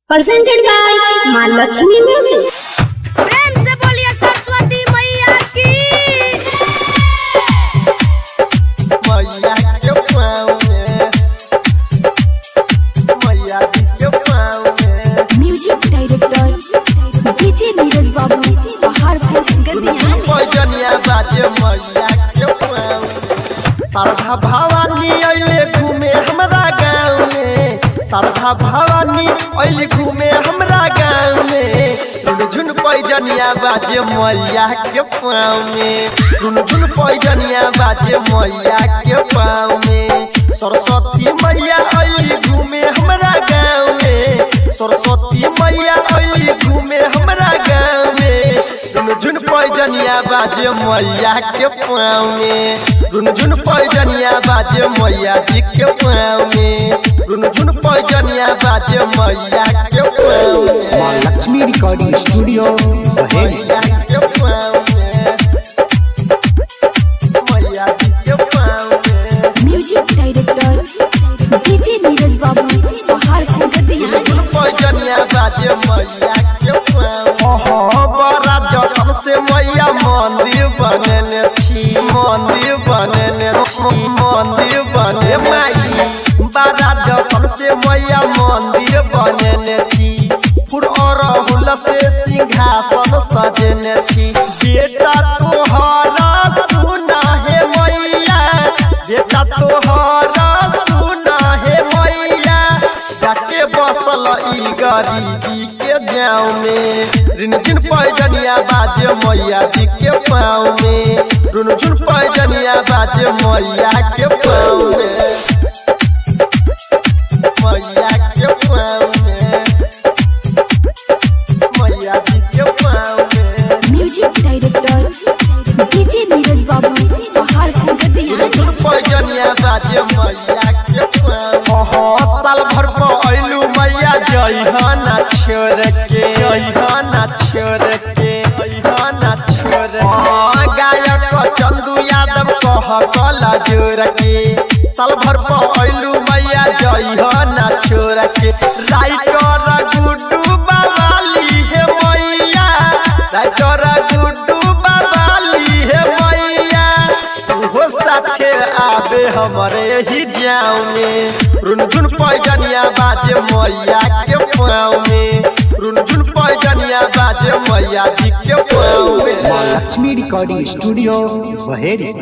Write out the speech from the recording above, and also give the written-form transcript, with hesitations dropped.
Presented by Maa Lakshmi Music. प्रेम से बोलिए सरस्वती मैया की। मैया के पाँव में, मैया जी के पाँव में। Music director DJ Neeraj Babu Paharpur Gadiyani. पैजनिया बाजे मैया के पाँव में। श्रद्धा भवानी अइले घूमे हमरा गाँव में, श्रद्धा भवानी अइले घूमे हमरा गाँव में। झुन पैजनिया बाजे मैया के पाँव में, झुन झुन पैजनिया बाजे मैया के पाँव में। सरस्वती मैया अइली घूमे हमरा गाँव में, सरस्वती मैया अइली घूमे हमरा गाँव में। झुन झुन पैजनिया बाजे मैया के पाँव में, झुन झुन पैजनिया बाजे मैया जी के पाँव में, झुन झुन पैजनिया बाजे मैया के पाँव में। माँ लक्ष्मी रिकॉर्डिंग स्टूडियो बहेड़ी। मैया के पाँव में, मैया जी के पाँव में। Music director DJ Neeraj Babu Paharpur Gadiyani. पैजनिया बाजे मैया के पाँव। ओहो बड़ा जतन से मैया मंदिर बनेने छी, मंदिर बनेने छी, मंदिर बने माई। बड़ा जतन से मैया मंदिर बनेने छी, फूल अड़हुल से सिंहासन सजेने छी। बेटा तोहरा सुना हे मैया, बेटा तोहरा सुना हे मैया, जाके बसल ई गरीबी के जाँव में। रिनझिन पैजनिया बाजे मैया जी के पाँव में, रुनझुन पैजनिया बाजे मैया के पाँव में, मैया के पाँव में, मैया जी के पाँव में। Music director DJ Neeraj Babu Paharpur Gadiyani. पैजनिया बाजे मैया के पाँव। ओहो साल भर पर अइलू मैया जइहना छोड़ के, जइहना छोड़ के, जइहना छोड़ के। गायक चंदू यादव कह कला जोड़ के, साल भर पर अइलू मैया जइहना छोड़ के। राइटर गुड्डू बाबाली हे मैया, राइटर गुड्डू बाबाली हे मैया, उहो साथे आबे हमरे ही जाँव में। रुनझुन पैजनिया बाजे मैया के पाँव में, रुनझुन पैजनिया बाजे मैया जी के पाँव में। माँ लक्ष्मी रिकॉर्डिंग स्टूडियो बहेड़ी।